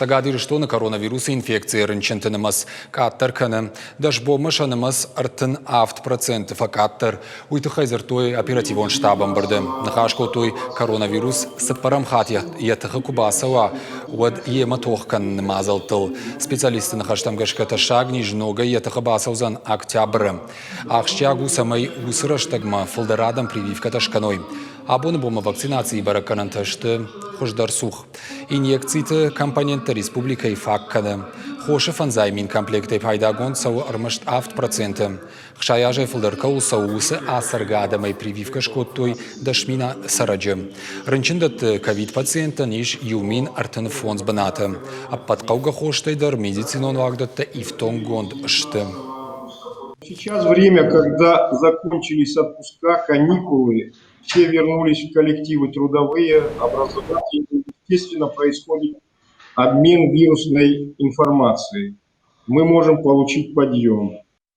Цӕгат Ирыстоны коронавирусы инфекцийӕ рынчынты нымӕц къаддӕр кӕны. Дӕс бонмӕ сӕ нымӕц 37% фӕкъаддӕр. Уый тыххӕй дзырдтой оперативон штабы ӕмбырды. Ныхас кодтой, коронавирус цыппӕрӕм хатт йӕ тыхы куы бацӕуа, уӕд йемӕ тох кӕныны мадзӕлттыл. Специалистты ныхӕстӕм гӕсгӕ тӕссаг низ ногӕй йӕ тыхы бацӕудзӕн октябры. Ахсджиаг у, цӕмӕй уыцы рӕстӕгмӕ фылдӕр адӕм прививкӕтӕ скӕной. Абоны бонмӕ вакцинацийы бӕрӕггӕнӕнтӕ сты хуыздӕр цух. Инъекциты компоненттӕ республикӕйы фаг кӕны. Хосы 5000 комплектӕй пайдагонд цӕуы ӕрмӕст 7%. 60 азӕй фылдӕр кӕуыл цӕуы, уыцы ацӕргӕ адӕмӕй прививкӕ скодтой 10 000 цӕрӕджы. Рынчындӕтты ковид-пациенттӕн ис 1035 бынаты. Ӕппӕт хъӕугӕ хостӕй дӕр медицинон уагдӕттӕ ифтонггонд сты. Сейчас время, когда закончились отпуска, каникулы, все вернулись в коллективы трудовые, образовательные. Естественно, происходит обмен вирусной информацией. Мы можем получить подъем.